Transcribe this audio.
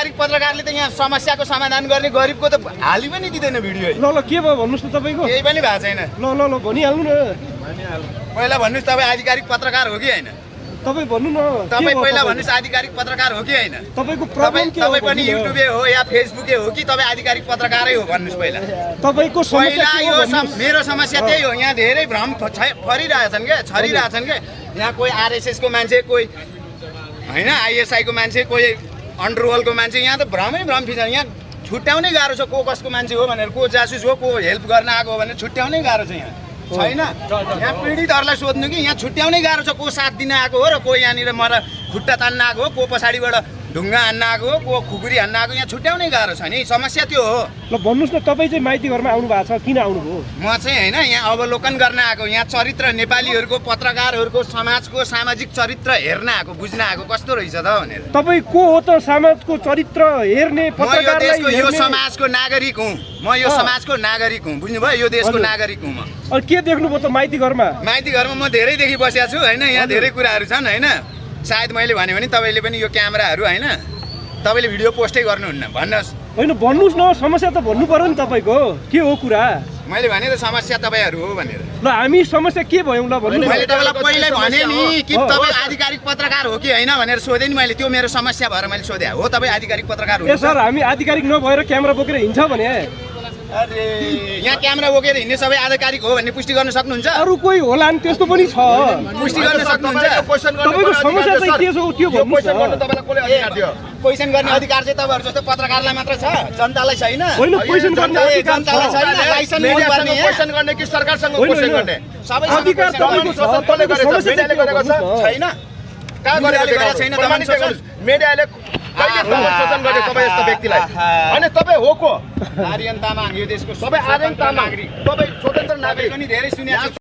आधिकारिक पत्रकारले त यहाँ समस्याको समाधान गर्ने गरिबको त हाली पनि दिँदैन भिडियो। ल ल के भयो भन्नुहोस् न तपाईँको। केही पनि भएको छैन। ल ल ल भनिहाल्नु न। पहिला भन्नुहोस् तपाईँ आधिकारिक पत्रकार हो कि होइन? तपाईँ भन्नु न। तपाईँ पहिला भन्नुहोस् आधिकारिक पत्रकार हो कि होइन? तपाईँको प्रब्लम के हो? तपाईँ पनि युट्युबे हो या फेसबुके हो कि तपाईँ आधिकारिक पत्रकारै हो भन्नुहोस् पहिला। तपाईँको समस्या के हो? मेरो समस्या त्यही हो। यहाँ धेरै भ्रम फरिरहेछन् क्या, छरिरहेछन् क्या। यहाँ कोही आरएसएसको मान्छे, कोही होइन आइएसआईको मान्छे, कोही अन्डरवर्ल्डको मान्छे, यहाँ त भ्रमै भ्रम फिर्छ। यहाँ छुट्याउनै गाह्रो छ को कसको मान्छे हो भनेर, को जासुस हो, को हेल्प गर्न आएको हो भनेर छुट्याउनै गाह्रो छ यहाँ छैन। यहाँ पीडितहरूलाई सोध्नु कि यहाँ छुट्याउनै गाह्रो छ, को साथ दिन आएको हो र को यहाँनिर खुट्टा तान्न आएको हो, को पछाडिबाट ढुङ्गा हान्न आएको हो, को खुकुरी हान्न आएको, यहाँ छुट्याउनै गाह्रो छ नि। समस्या त्यो हो। ल भन्नुहोस् न, तपाईँ चाहिँ माइती घरमा आउनु भएको छ, किन आउनुभयो? म चाहिँ होइन यहाँ अवलोकन गर्न आएको, यहाँ चरित्र नेपालीहरूको पत्रकारहरूको समाजको सामाजिक चरित्र हेर्न आएको, बुझ्न आएको कस्तो रहेछ त भनेर। तपाईँ को हो त समाजको चरित्र हेर्ने पत्रकारलाई? यो समाजको नागरिक हुँ म, यो समाजको नागरिक हुँ, बुझ्नुभयो? यो देशको नागरिक हुँ म। अनि के देख्नुभयो त माइती घरमा? माइती घरमा म धेरैदेखि बसेको छु होइन। यहाँ धेरै कुराहरू छन् होइन। सायद मैले भने पनि तपाईँले पनि यो क्यामेराहरू होइन तपाईँले भिडियो पोस्टै गर्नुहुन्न भन्नुहोस्। होइन भन्नुहोस् न, समस्या त भन्नु पर्यो नि तपाईँको। के हो कुरा? मैले भने त समस्या तपाईँहरू हो भनेर। ल हामी समस्या के भयौँ ल भन्नु। मैले तपाईँलाई पहिल्यै भने नि कि तपाईँ आधिकारिक पत्रकार हो कि होइन भनेर सोधेँ नि मैले। त्यो मेरो समस्या भएर मैले सोधेँ। हो तपाईँ आधिकारिक पत्रकार हो? ए सर, हामी आधिकारिक नभएर क्यामेरा बोकेर हिँड्छ भने? अरे यहाँ क्यामेरा बोकेर हिँड्ने सबै आधिकारिक हो भन्ने पुष्टि गर्न सक्नुहुन्छ? अरू कोही होला नि त्यस्तो पनि छ, पुष्टि गर्न सक्नुहुन्छ? तपाईँको समस्या चाहिँ के छ त्यो भन्नुहोस्। क्वेसन गर्ने अधिकार चाहिँ तपाईँहरू जस्तो पत्रकारलाई मात्र छ, जनतालाई छैन? होइन क्वेसन गर्ने अधिकार जनतालाई छैन। लाइसेन्स मोड्ने क्वेसन गर्ने कि सरकारसँग क्वेसन गर्ने सबै अधिकार तपाईँको छ। तपाईँको समस्या गरेको छैन? कहाँ गरेको छैन? मिडियाले कहिले शोषण गर्यो तपाईँ यस्तो व्यक्तिलाई? अनि तपाईँ हो को? आर्यन तामाङ यो देशको तपाईँ आर्यन तामाङ, तपाईँ स्वतन्त्र नागरिक पनि धेरै सुनेको छु।